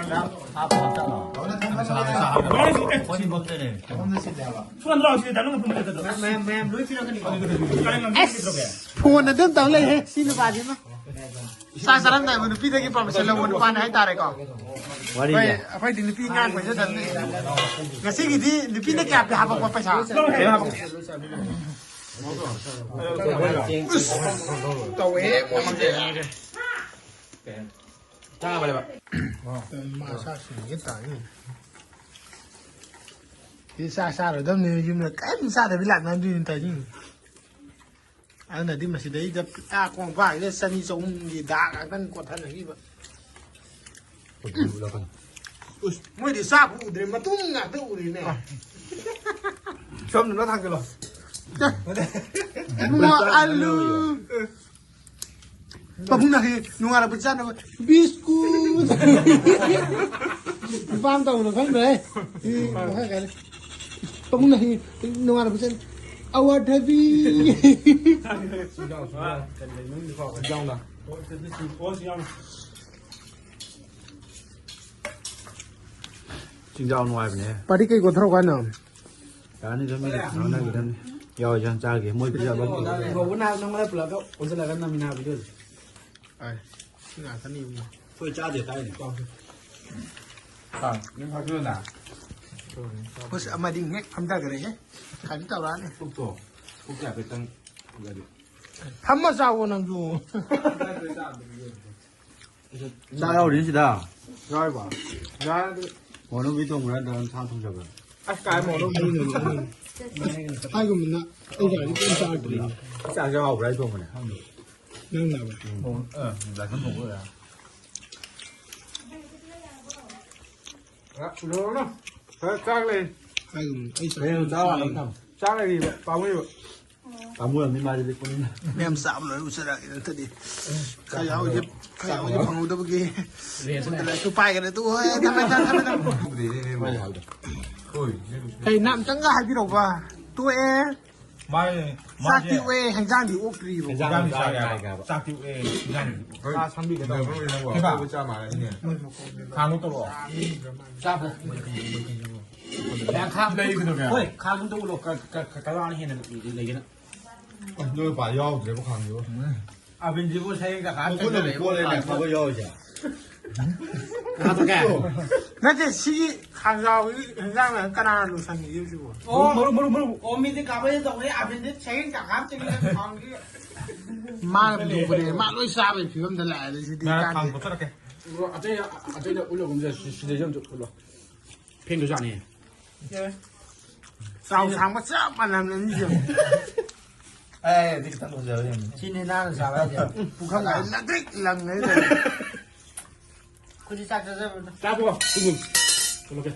ꯁꯣꯝꯗ ꯂꯥꯛꯑꯣ, ꯁꯤꯗ ꯅꯪ ꯐꯝꯕ ꯅꯠꯇ꯭ꯔꯣ? ꯃꯌꯥꯝ, ꯃꯌꯥꯝ ꯂꯣꯏ ꯄꯤꯔꯛꯀꯅꯤ꯫ ꯀꯥꯏ ꯉꯝꯗꯣꯏ ꯑꯁ, ꯀꯩꯗꯧꯔꯒꯦ? ꯐꯣꯟ ꯑꯗꯨꯝ ꯇꯧ ꯂꯩꯍꯦ ꯁꯤ ꯅꯨꯄꯥꯁꯤꯃ꯫ ꯆꯥꯛ ꯆꯥꯔꯝꯗꯥꯏꯕꯨ ꯅꯨꯄꯤꯗꯒꯤ ꯄꯥꯔꯃꯤꯁꯟ ꯂꯧꯕ ꯅꯨꯄꯥꯅꯤ ꯍꯥꯏꯇꯥꯔꯦꯀꯣ꯫ ꯑꯩꯈꯣꯏ, ꯋꯥꯔꯤꯁꯦ꯫ ꯑꯩꯈꯣꯏꯗꯤ ꯅꯨꯄꯤ ꯉꯥꯡꯕ ꯍꯩꯖꯗꯕꯅꯤ꯫ ꯉꯁꯤꯒꯤꯗꯤ ꯅꯨꯄꯤꯅ ꯀꯌꯥ ꯄꯤ ꯍꯥꯄꯛꯄ ꯄꯩꯁꯥ? ꯀꯩꯝ ꯍꯥꯄꯛꯇꯦ꯫ ꯇꯧꯋꯦ ꯃꯣꯏꯁꯦ꯫ ꯆꯥꯕꯅꯦꯕ꯫ ꯃꯥ ꯆꯥꯛ ꯁꯤꯟꯒꯦ ꯇꯥꯏꯅꯦ꯫ ꯁꯤ ꯆꯥꯛ ꯆꯥꯔꯣꯏꯗꯕꯅꯤ, ꯌꯨꯝꯗ ꯀꯔꯤꯝ ꯆꯥꯗꯕꯤ ꯂꯥꯛꯅꯗꯣꯏꯅꯤ ꯇꯥꯏꯅꯦ꯫ ꯑꯗꯨꯅꯗꯤ ꯃꯁꯤꯗꯩꯗ ꯑꯥ ꯀꯣꯡꯄꯥꯒꯤꯗ ꯆꯅꯤ ꯆꯍꯨꯝꯒꯤ ꯗꯥꯛ ꯉꯥꯛꯇꯪ ꯀꯣꯠꯊꯅꯈꯤꯕ꯫ ꯎꯁ, ꯃꯣꯏꯗꯤ ꯆꯥꯛꯄꯨ ꯎꯗ꯭ꯔꯦ, ꯃꯇꯨꯝ ꯉꯥꯛꯇ ꯎꯔꯦꯅꯦ꯫ ꯁꯣꯝꯗ ꯂꯣꯏ ꯊꯥꯡꯖꯜꯂꯣ꯫ ꯏꯕꯨꯡꯉꯣ, ꯑꯂꯨ꯫ ꯄꯥꯕꯨꯡꯅ ꯍꯌꯦꯡ ꯅꯣꯡꯉꯥꯜꯂꯛꯄ ꯆꯥꯅꯕ ꯕꯤꯁꯀꯨꯠ꯫ ꯅꯨꯄꯥ ꯑꯃ ꯇꯧꯕꯗꯣ ꯈꯪꯗ꯭ꯔꯦ꯫ ꯄꯥꯕꯨꯡꯅ ꯍꯌꯦꯡ ꯅꯣꯡꯉꯥꯜꯂꯛꯄ ꯆꯥꯅ ꯑꯋꯥꯊꯕꯤ꯫ ꯆꯤꯡꯖꯥꯎ ꯅꯨꯡꯉꯥꯏꯕꯅꯦ꯫ ꯄꯥꯔꯇꯤ ꯀꯩ ꯀꯣꯟꯊꯔꯛꯑꯣ ꯍꯥꯏꯅꯣ? ꯌꯥꯅꯤꯗ, ꯃꯤ ꯉꯥꯡꯅꯒꯗꯕꯅꯤ꯫ ꯌꯥꯎꯔꯦ, ꯌꯥꯝ ꯆꯥꯒꯦ꯫ ꯃꯣꯏ ꯄꯤꯖꯕ ꯍꯧꯕꯅ ꯅꯪ ꯅꯪ ꯄꯨꯂꯞ ꯄꯨꯟꯁꯤꯜꯂꯒ ꯅꯝꯃꯤꯟꯅ ꯍꯥꯏꯕꯗꯨ꯫ ꯑꯥꯏ, ꯁꯤ ꯉꯥꯛꯇꯅꯤ ꯏꯕꯨꯡꯉꯣ꯫ ꯑꯩꯈꯣꯏ ꯆꯥꯗꯦ ꯇꯥꯏꯅꯦ꯫ ꯑꯥ, ꯅꯪ ꯊꯥꯛꯆꯤꯜꯂꯣꯅ꯫ ꯑꯁ, ꯑꯃꯗꯤ ꯍꯦꯛ ꯐꯝꯊꯈ꯭ꯔꯦꯍꯦ꯫ ꯈꯔꯗꯤ ꯇꯧꯔꯛꯑꯅꯤ꯫ ꯄꯨꯛꯇꯣ, ꯄꯨꯛ ꯀꯌꯥ ꯈꯤꯇꯪ ꯐꯝꯃ ꯆꯥꯎꯋꯣ ꯅꯪꯁꯨ꯫ ꯆꯥꯛ ꯌꯥꯎꯔꯤꯅꯤ ꯁꯤꯗ꯫ ꯌꯥꯎꯔꯤꯕꯣ? ꯌꯥꯔꯗꯤ꯫ ꯃꯣꯅꯣꯕꯤ ꯊꯣꯡꯕ꯭ꯔꯥ ꯅꯠꯇ꯭ꯔꯒ ꯅꯁꯥꯅ ꯊꯣꯡꯖꯕ꯭ꯔꯥ? ꯑꯁ, ꯀꯥꯏ ꯃꯣꯅꯣꯕꯤ? ꯍꯥꯏꯒꯨꯝꯗꯅ ꯑꯩ ꯒꯥꯔꯤ ꯀꯩꯝ ꯆꯥꯔꯛꯇ꯭ꯔꯤ꯫ ꯆꯥꯛꯁꯦ ꯍꯥꯎꯕ꯭ꯔꯥ ꯑꯩ ꯊꯣꯡꯕꯅꯦ? ꯅꯪ ꯅꯥꯕ꯭ꯔꯥ? ꯎꯝ, ꯑ, ꯗꯥ ꯁꯟ ꯊꯣꯡꯕ ꯑꯣꯏꯔꯦ꯫ ꯑ, ꯂꯣꯏꯔꯣ꯫ ꯈꯔ ꯆꯥꯛ ꯂꯩ꯫ ꯍꯥꯏꯒꯨꯝꯗꯅ ꯑꯩ ꯆꯥꯛ ꯍꯌꯦꯡ ꯆꯥꯔꯨꯔꯒ ꯊꯝꯃꯣ꯫ ꯆꯥꯛ ꯂꯩꯔꯤꯕ, ꯄꯥꯝꯃꯨꯏꯕ꯫ ꯄꯥꯝꯃꯨꯔꯝꯅꯤ ꯃꯥꯗꯤ ꯂꯤꯛꯄꯅꯤꯅ꯫ ꯃꯌꯥꯝ ꯆꯥꯕ ꯂꯣꯏꯔ ꯎꯆꯔꯛꯑꯒꯦ ꯅꯠꯇ꯭ꯔꯗꯤ꯫ ꯈꯔ ꯌꯥꯎꯔꯤꯁꯦ, ꯈꯔ ꯌꯥꯎꯔꯤꯁꯦ ꯐꯪꯍꯧꯗꯕꯒꯤ꯫ ꯂꯥꯏꯔꯤꯛꯁꯨ ꯄꯥꯏꯒꯅꯤ꯫ ꯑꯗꯨ ꯍꯣꯏ, ꯊꯝꯃꯦ, ꯊꯝꯃꯦ, ꯊꯝꯃꯦ, ꯊꯝꯃꯦ꯫ ꯀꯩ ꯅꯍꯥꯟ ꯑꯝꯇꯪꯒ ꯍꯥꯏꯕꯤꯔꯛꯎꯕ꯫ ꯇꯣꯛꯑꯦ꯫ ꯃꯥꯒꯤ, ꯆꯥꯛꯇꯤ ꯃꯥꯁꯦ ꯑꯣꯛꯑꯦ, ꯍꯦꯟꯖꯥꯡꯗꯤ ꯑꯣꯛꯇ꯭ꯔꯤꯕ꯫ ꯍꯦꯟꯖꯥꯡꯗꯤ ꯆꯥꯛ ꯆꯥꯔꯦ ꯍꯥꯏꯕ꯫ ꯆꯥꯛꯇꯤ ꯑꯣꯛꯑꯦ, ꯍꯦꯟꯖꯥꯡꯗꯤ ꯑꯣꯛꯇ꯭ꯔꯤ꯫ ꯁꯥ ꯁꯟꯕꯤꯒꯦ ꯇꯧꯕ꯫ ꯀꯩꯕ? ꯈꯥꯡꯗꯣ ꯇꯧꯔꯛꯑꯣ꯫ ꯆꯥꯕ꯭ꯔꯣ? ꯃꯌꯥꯝ ꯈꯥꯡ-, ꯂꯩ ꯀꯩꯗꯧꯔꯒꯦ? ꯍꯣꯏ, ꯈꯥꯡꯗꯣ ꯎꯠꯂꯣ꯫ ꯀ-, ꯀ-, ꯀ-, ꯀꯅꯥꯅ ꯍꯦꯟꯅ ꯂꯩꯒꯦꯅ? ꯑꯁ, ꯅꯣꯏ ꯄꯥ ꯌꯥꯎꯗ꯭ꯔꯦꯕ ꯈꯥꯡꯗꯣ꯫ ꯎꯝ꯫ ꯑꯕꯤꯟꯁꯤꯕꯨ ꯁꯌꯦꯡ ꯀꯀꯥ ꯃꯈꯨꯠꯅ ꯃꯈꯣꯜꯂꯦꯅꯦ ꯐꯕ ꯌꯥꯎꯔꯤꯁꯦ꯫ ꯅꯠꯇꯦ, ꯁꯤꯒꯤ ꯈꯥꯡꯖꯥꯎꯒꯤ ꯍꯦꯟꯖꯥꯡꯅ ꯀꯅꯥꯅ ꯂꯣꯏꯁꯟꯈꯤꯒꯦ ꯁꯤꯕꯣ? ꯑꯣ, ꯃꯔꯨ, ꯃꯔꯨ, ꯃꯔꯨ꯫ ꯑꯣ, ꯃꯤꯗꯤ ꯀꯥꯕꯩ ꯇꯧꯕꯅꯦ, ꯑꯕꯤꯟꯗꯤ ꯁꯌꯦꯡ ꯀꯀꯥ ꯆꯠꯈꯤꯕ ꯈꯥꯡꯒꯤ꯫ ꯃꯥꯅ ꯄꯨꯊꯣꯛꯄꯅꯦ, ꯃꯥ ꯂꯣꯏ ꯆꯥꯕꯒꯤ ꯐꯤꯕꯝꯗ ꯂꯥꯛꯑꯦ ꯁꯤꯗꯤ ꯉꯥꯏ ꯀꯥꯟꯗꯦ꯫ ꯈꯥꯡ ꯄꯨꯊꯣꯔꯛꯀꯦ꯫ ꯑꯇꯩ ꯑꯇꯩꯅ ꯎꯠꯂꯒꯨꯝꯁꯦ꯫ ꯁꯤꯗꯁꯨ ꯑꯝꯇ ꯎꯠꯂꯣ꯫ ꯐꯦꯡꯗꯣꯏꯖꯥꯠꯅꯤ꯫ ꯆꯥꯎ ꯁꯥꯡꯕ ꯆꯞ ꯃꯥꯟꯅꯕꯅꯤ ꯑꯅꯤꯁꯦ꯫ ꯑꯦ ꯑꯗꯨ ꯈꯤꯇꯪ ꯐꯖꯕ ꯌꯥꯝ꯫ ꯁꯤꯅꯦ ꯅꯥꯟꯅ ꯆꯥꯕ ꯍꯥꯏꯁꯦ꯫ ꯄꯨꯈꯝ ꯂꯥꯏ ꯂꯪꯇ꯭ꯔꯤꯛ ꯂꯪꯉꯦ꯫ ꯑꯩꯈꯣꯏꯗꯤ ꯆꯥꯛ ꯆꯥꯖꯕꯗ꯫ ꯆꯥꯕꯣ꯫ ꯎꯝ꯫ ꯊꯣꯛꯂꯛꯀꯦ꯫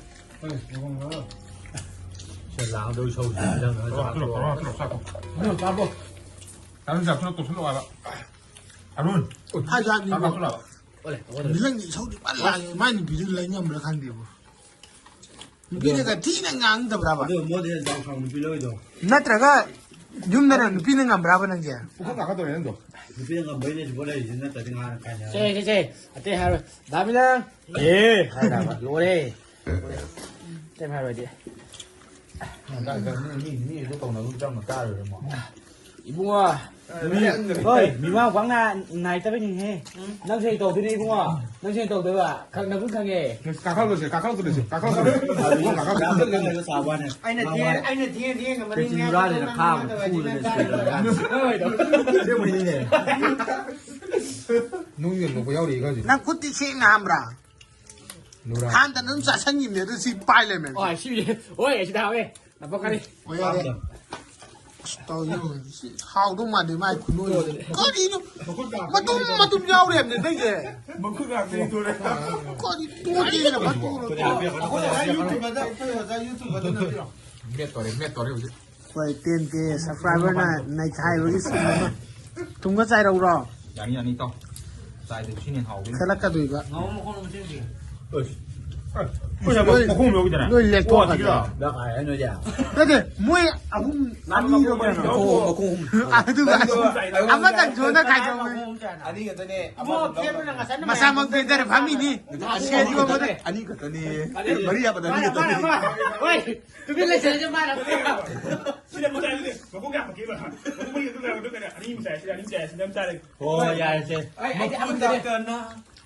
ꯁꯦ ꯂꯥꯡꯗꯧ ꯏꯁꯧꯁꯤ ꯅꯪ ꯇꯧꯔꯣ, ꯇꯧꯔꯣ, ꯇꯧꯔꯣ, ꯆꯥꯛ ꯇꯧ꯫ ꯑꯗꯨ ꯆꯥꯕꯣ꯫ ꯑꯗꯨ ꯆꯥꯛ ꯇꯧꯁꯜꯂꯣ, ꯇꯧꯁꯜꯂꯣ ꯍꯥꯏꯕ꯫ ꯑꯔꯨꯟ꯫ ꯍꯥꯏꯖꯥꯠꯅꯤ꯫ ꯆꯥꯛ ꯇꯧꯁꯜꯂꯣ ꯍꯥꯏꯕ꯫ ꯅꯪꯗꯤ ꯏꯁꯧꯗꯤ ꯐꯖꯅ ꯂꯥꯡꯉꯦ꯫ ꯃꯥꯏ ꯅꯨꯄꯤꯗꯨ ꯂꯩ ꯉꯝꯕ꯭ꯔꯥ ꯈꯪꯗꯦꯕ꯫ ꯅꯨꯄꯤꯅꯒ ꯊꯤꯅ ꯉꯥꯡꯗꯕ꯭ꯔꯕ? ꯑꯗꯨ ꯃꯣꯏꯗꯤ ꯍꯦꯟꯅ ꯆꯥꯎ ꯁꯥꯡ ꯅꯨꯄꯤ ꯂꯧꯔꯤꯗꯣ꯫ ꯅꯠꯇ꯭ꯔꯒ ꯌꯨꯝꯗꯅ ꯅꯨꯄꯤꯅ ꯉꯝꯕ꯭ꯔꯕ ꯅꯪꯁꯦ? ꯄꯨꯈꯝ ꯀꯥꯈꯠꯇꯧꯔꯦ ꯅꯪꯗꯣ꯫ ꯅꯨꯄꯤꯅ ꯉꯝꯕꯩꯅꯦ ꯁꯤꯕꯣ ꯂꯩꯔꯤꯁꯤ ꯅꯠꯇ꯭ꯔꯗꯤ ꯉꯥꯅ ꯀꯥꯏꯅ꯫ ꯁꯦ, ꯁꯦ, ꯁꯦ꯫ ꯑꯇꯩ ꯍꯥꯏꯔꯣꯏ꯫ ꯗꯥꯃꯤꯅ꯫ ꯑꯦ꯫ ꯍꯥꯏꯔꯕ꯫ ꯂꯣꯏꯔꯦ꯫ ꯂꯣꯏꯔꯦ꯫ ꯀꯩꯝ ꯍꯥꯏꯔꯣꯏꯗꯤ꯫ ꯃꯤ ꯃꯤ ꯑꯗꯨ ꯀꯧꯅꯕ ꯆꯪꯕ ꯇꯥꯔꯣꯏꯔꯦ ꯑꯃꯨꯛ꯫ ꯏꯕꯨꯡꯉꯣ꯫ ꯍꯣꯏ, ꯃꯤꯃꯥꯡ ꯄꯥꯡꯅ ꯅꯥꯏꯇꯕꯩꯅꯤꯍꯦ꯫ ꯅꯪꯁꯨ ꯍꯦꯛ ꯇꯧꯗꯣꯏꯅꯦ ꯏꯕꯨꯡꯉꯣ꯫ ꯅꯪꯁꯨ ꯍꯦꯛ ꯇꯧꯗꯣꯏꯕ꯫ ꯈꯪ-, ꯅꯕꯨ ꯈꯪꯉꯦ꯫ ꯀꯥꯈꯠꯂꯨꯁꯦ, ꯀꯥꯈꯠꯂꯨꯁꯦ, ꯀꯥꯈꯠꯂꯨꯁꯦ꯫ ꯀꯥꯈꯠꯂꯨꯁꯦ꯫ ꯁꯥꯕꯅꯦ꯫ ꯑꯩꯅ ꯊꯦꯡ-, ꯑꯩꯅ ꯊꯦꯡ-, ꯊꯦꯡꯅ ꯃꯅꯤꯡ ꯀꯦꯖꯤ ꯍꯨꯔꯥꯗꯅ ꯈꯥꯕ ꯐꯨꯗꯅ ꯁꯤꯗꯅ꯫ ꯑꯁꯦꯡꯕꯩꯅꯤꯅꯦ꯫ ꯅꯨꯡ ꯌꯣꯟꯊꯣꯛꯄ ꯌꯥꯎꯔꯤꯒ ꯍꯧꯖꯤꯛ꯫ ꯅꯪ ꯈꯨꯠꯇꯤ ꯁꯦꯡꯅ ꯍꯥꯝꯕ꯭ꯔꯥ? ꯅꯨꯔꯥ꯫ ꯍꯥꯟꯅ ꯑꯗꯨꯝ ꯆꯥꯁꯟꯈꯤꯕꯅꯦ ꯑꯗꯨ ꯁꯤ ꯄꯥꯏ ꯂꯩꯔꯝꯃꯦ꯫ ꯍꯣꯏ, ꯁꯤ, ꯍꯣꯏ, ꯁꯤꯗ ꯍꯥꯎꯋꯦ꯫ ꯂꯄꯥ ꯀꯔꯤ? ꯑꯣ, ꯌꯥꯔꯦ꯫ ꯑꯁ, ꯇꯧꯔꯤ ꯌꯦꯡꯉꯨ꯫ ꯁꯤ ꯍꯥꯎꯗꯧ ꯃꯥꯟꯗꯦ ꯃꯥꯏ ꯈꯨꯅꯣꯏꯁꯦ꯫ ꯀꯔꯤꯅꯣ? ꯃꯇꯨꯝ ꯃꯇꯨꯝ ꯌꯥꯎꯔꯦ ꯍꯥꯏꯕꯅꯦ ꯅꯪꯁꯦ꯫ ꯃꯈꯨꯠ ꯉꯥꯛꯇ ꯇꯣꯔꯦ꯫ ꯀꯔꯤ ꯇꯣꯔꯦꯅ ꯃꯇꯨꯝ ꯑꯩꯈꯣꯏ ꯑꯣꯖꯥ YouTube ꯑꯗ, ꯑꯩꯈꯣꯏ ꯑꯣꯖꯥ YouTube ꯑꯗ ꯅꯝꯕꯤꯔꯣ꯫ ꯃꯦꯠ ꯇꯧꯔꯦ, ꯃꯦꯠ ꯇꯧꯔꯦ ꯍꯧꯖꯤꯛ꯫ ꯍꯣꯏ, ten K subscriberꯅ ꯅꯩꯈꯥꯏꯕꯒꯤ ꯁꯤꯟ ꯑꯃ꯫ ꯊꯨꯝꯒ ꯆꯥꯏꯔꯧꯔꯣ? ꯌꯥꯅꯤ, ꯌꯥꯅꯤ, ꯏꯇꯥꯎ꯫ ꯆꯥꯏꯗꯣꯏ ꯁꯤꯅ ꯍꯦꯟꯅ ꯍꯥꯎꯗꯣꯏꯅꯤ꯫ ꯈꯦꯠꯂꯛꯀꯗꯣꯏꯕ꯫ ꯉꯥꯃꯨ ꯃꯈꯣꯡ ꯑꯃ ꯆꯦꯟꯁꯤ꯫ ꯃꯈꯣꯡ ꯌꯧꯗꯅ꯫ ꯅꯣꯏ ꯂꯦꯛꯊꯣꯛꯈ꯭ꯔꯦ꯫ ꯑꯣ, ꯑꯁꯤꯒꯤꯔꯣ? ꯅꯠꯇꯦ, ꯃꯣꯏ ꯑꯍꯨꯝ, ꯑꯅꯤꯔꯣ ꯀꯩꯅꯣ? ꯃꯈꯣꯡ, ꯃꯈꯣꯡ ꯑꯍꯨꯝ꯫ ꯑꯗꯨꯒ ꯑꯃꯇꯪ ꯁꯣꯟꯗ ꯈꯥꯏꯗꯣꯛꯑꯦ꯫ ꯑꯅꯤ ꯈꯛꯇꯅꯦ꯫ ꯃꯁꯥꯃꯛ ꯄꯦꯟꯗꯔ ꯐꯝꯃꯤꯅꯤ꯫ ꯑꯅꯤ ꯈꯛꯇꯅꯦ꯫ ꯃꯔꯤ ꯍꯥꯞꯄꯗ ꯑꯅꯤ ꯈꯛꯇꯅꯦ꯫ ꯍꯣꯏ, ꯇꯨꯃꯤꯟ ꯂꯩꯁꯟꯁꯦ ꯃꯥꯅ꯫ ꯁꯤꯗ ꯃꯆꯥ ꯑꯅꯤ ꯃꯈꯣꯡ ꯀꯌꯥ ꯄꯛꯀꯦꯕ? ꯃꯈꯣꯡ ꯃꯔꯤ ꯑꯗꯨꯝ ꯂꯩꯔꯒ ꯑꯗꯨꯝ ꯂꯩꯔꯦ꯫ ꯑꯅꯤ ꯃꯆꯥ ꯁꯤꯗ, ꯑꯅꯤ ꯃꯆꯥ ꯁꯤꯗ ꯑꯗꯨꯝ ꯆꯥꯔꯦ꯫ ꯍꯣꯏ, ꯌꯥꯔꯦꯁꯦ꯫ ꯑꯩ, ꯑꯩꯗꯤ ꯑꯃꯠꯇ ꯅꯠꯇꯦ꯫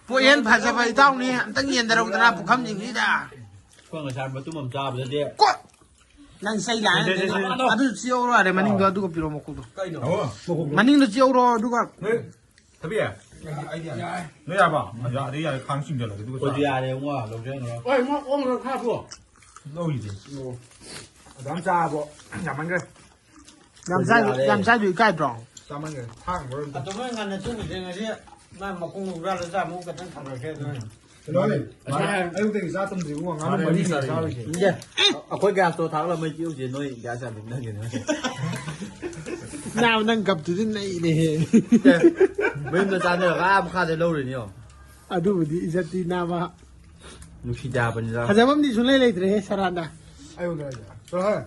ꯄꯣꯌꯦꯟ ꯐꯖꯕ ꯏꯇꯥꯎꯅꯤ, ꯑꯝꯇꯪ ꯌꯦꯟꯗꯔꯧꯗꯅ ꯄꯨꯈꯝꯁꯤꯡꯁꯤꯗ꯫ ꯑꯩꯈꯣꯏ ꯉꯁꯥꯏ ꯃꯇꯨꯝ ꯑꯃ ꯆꯥꯕꯗꯗꯤ꯫ ꯀꯣ! ꯅꯪ ꯆꯩ ꯂꯥꯛꯑꯦ꯫ ꯁꯦ, ꯁꯦ, ꯁꯦ, ꯁꯦ꯫ ꯑꯗꯨ ꯆꯤꯍꯧꯔꯣ ꯌꯥꯔꯦ, ꯃꯅꯤꯡꯗꯣ ꯑꯗꯨꯒ ꯄꯤꯔꯣ ꯃꯀꯣꯛꯇꯣ꯫ ꯀꯩꯅꯣ? ꯑꯣ꯫ ꯃꯅꯤꯡꯗꯣ ꯆꯤꯍꯧꯔꯣ ꯑꯗꯨꯒ꯫ ꯅꯣꯏ, ꯊꯕꯤ? ꯑꯩꯗꯤ ꯌꯥꯔꯦ꯫ ꯅꯣꯏ ꯌꯥꯔꯕ? ꯌꯥꯔꯦ, ꯌꯥꯔꯦ, ꯈꯥꯡ ꯆꯤꯡꯖꯜꯂꯒꯦ ꯑꯗꯨꯒ ꯑꯩꯈꯣꯏꯗꯤ ꯆꯥꯔꯣ꯫ ꯌꯥꯔꯦ, ꯏꯕꯨꯡꯉꯣ, ꯂꯧꯖꯔꯅꯨ꯫ ꯍꯣꯏ, ꯏꯕꯨꯡꯉꯣ, ꯑꯣꯛ ꯈꯔ ꯊꯥꯕ꯭ꯔꯣ? ꯂꯧꯔꯤꯁꯦ꯫ ꯑꯣ꯫ ꯑꯗꯨꯝ ꯆꯥꯕꯣ꯫ ꯌꯥꯝꯃꯟꯈ꯭ꯔꯦ꯫ ꯌꯥꯝ ꯆꯥꯏꯗꯨ, ꯌꯥꯔꯦ꯫ ꯌꯥꯝ ꯆꯥꯏꯗꯨ ꯏꯀꯥꯏꯗ꯭ꯔꯣ? ꯆꯥꯃꯟꯈ꯭ꯔꯦ꯫ ꯊꯥꯡ ꯃꯔꯣꯏ ꯑꯝꯇ꯫ ꯑꯗꯣ ꯃꯣꯏ ꯉꯟꯅ ꯇꯨꯝꯈꯤꯁꯦ ꯉꯁꯤ ꯃꯥ ꯃꯈꯣꯡ ꯍꯨꯔꯥꯜꯂ ꯆꯥ ꯑꯃꯨꯛ ꯈꯛꯇꯪ ꯊꯝꯈ꯭ꯔꯁꯦ ꯑꯗꯨꯅ꯫ ꯀꯩꯅꯣꯅꯦ, ꯉꯁꯥꯏ ꯑꯌꯨꯛꯇꯒꯤ ꯆꯥ ꯇꯨꯝꯗ꯭ꯔꯤꯕꯣ, ꯉꯥꯅꯨ ꯃꯔꯤꯅꯤ ꯆꯥꯔꯤꯁꯦ꯫ ꯏꯟꯗꯦ, ꯑꯩꯈꯣꯏ ꯒ꯭ꯌꯥꯁꯇꯣ ꯊꯥꯒꯠꯂ ꯃꯩ ꯇꯤꯛꯎꯁꯦ, ꯅꯣꯏ ꯒ꯭ꯌꯥꯁ ꯌꯥꯝ ꯂꯤꯛꯅꯒꯦ ꯅꯣꯏ꯫ ꯅꯥꯕ ꯅꯪ ꯒꯞꯇꯨꯗꯤ ꯅꯩꯔꯦꯍꯦ꯫ ꯑꯦ, ꯃꯌꯨꯝꯗ ꯆꯥꯅꯔꯒ ꯑꯥ ꯃꯈꯥꯗ ꯂꯧꯔꯤꯅꯤ ꯌꯦꯡꯉꯣ꯫ ꯑꯗꯨꯕꯨꯗꯤ ꯏꯖꯠꯇꯤ ꯅꯥꯕ꯫ ꯅꯨꯡꯁꯤꯗꯦ ꯍꯥꯏꯕꯅꯤꯗ꯫ ꯐꯖꯕꯝꯗꯤ ꯁꯨꯡꯂꯩ ꯂꯩꯇ꯭ꯔꯦꯍꯦ ꯁꯔꯥꯟꯗ꯫ ꯑꯩꯉꯣꯟꯗ ꯍꯥꯏꯁꯦ꯫ ꯆꯠꯂꯣꯍꯦ꯫